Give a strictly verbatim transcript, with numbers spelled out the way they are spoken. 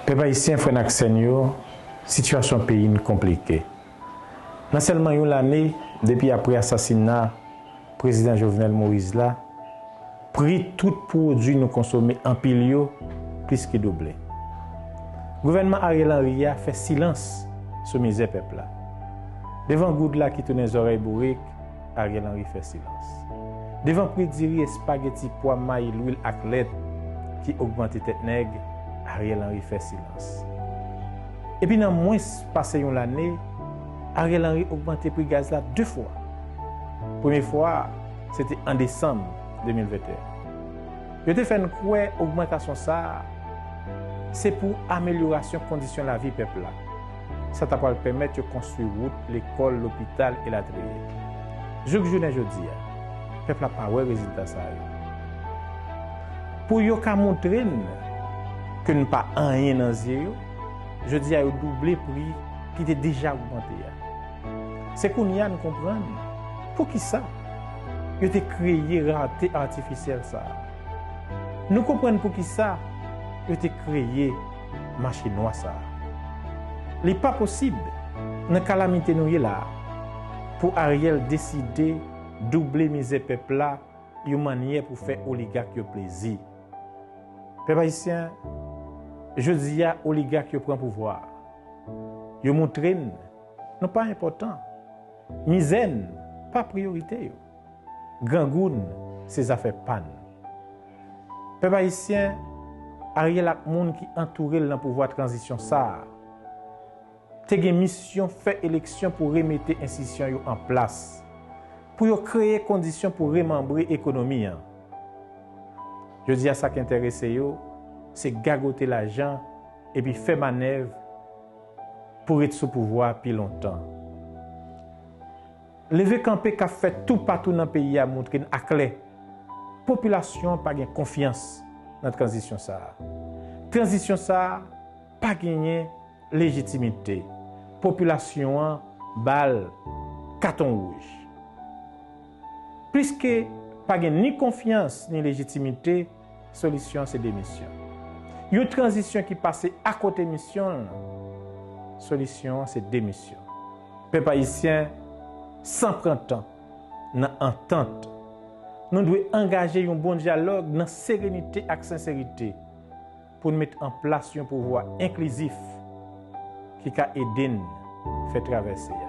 Pèp ayisyen, frè n ak sè n yo, sitiyasyon peyi n konplike. Nan sèlman yon lane depi apre asasina Prezidan Jovenel Moïse la, pri tout pwodui nou konsome anpil yo plis ke double. Gouvènman Ariel Henry a fè silans sou mizè pèp la. Devan goud la ki tounen zòrèy bourik, Ariel Henry fè silans. Devan pri diri, espageti, pwa, mayi, lwil ak lèt ki ogmante tèt nèg, Ariel Henry fè silans. Epi nan mwens pase yon lane, Ariel Henry ogmante pri gaz la de fwa. Premye fwa a, se te an desanm de mil venteyen. Yo te fè n kwè ogmantasyon sa a se pou amelyorasyon kondisyon lavi pèp la. Sa ta pral pèmèt yo konstwi wout, lekòl, lopital, elatriye. Jouk jounen jodi a, pèp la pa wè rezilta sa yo. Pou yo ka montre n ke n pa anyen nan zye yo, jodi a yo double pri ki te deja ogmante a. Se kounye a n konprann poukisa yo te kreye rate atifisyèl sa a. Nou konprann poukisa yo te kreye mache nwa sa a. Li pa posib, nan kalamite nou ye la a, pou Ariel deside double mizè pèp la yon mannyè pou fè oligak yo plezi. Pèp ayisyen, jodi a oligak yo pran pouvwa a. Yo montre n nou pa enpòtan. Mizè n pa priyorite yo. Grangoun se zafè pa n. Pèp ayisyen, Ariel ak moun ki antoure l nan pouvwa tranzisyon sa a te gen misyon fè eleksyon pou remete enstitisyon yo an plas, pou yo kreye kondisyon pou remanbre ekonomi an. Jodi a, sa k enterese yo, se gagote lajan epi fè manèv pou ret sou pouvwa a pi lontan. Leve kanpe k ap fèt toupatou nan peyi a montre n aklè, popilasyon an pa gen konfyans nan tranzisyon sa a. Tranzisyon sa a pa genyen lejitimite. Popilasyon an ba l katon wouj. Pliske pa gen ni konfyans ni lejitimite, solisyon an se demisyon. Yon tranzisyon ki pase akote misyon l, solisyon an se demisyon. Pèp ayisyen, san pran tan, nan antant, nou dwe angaje yon bon dyalòg nan serenite ak senserite pou n met an plas yon pouvwa enklizif ki ka ede n fè travèse a.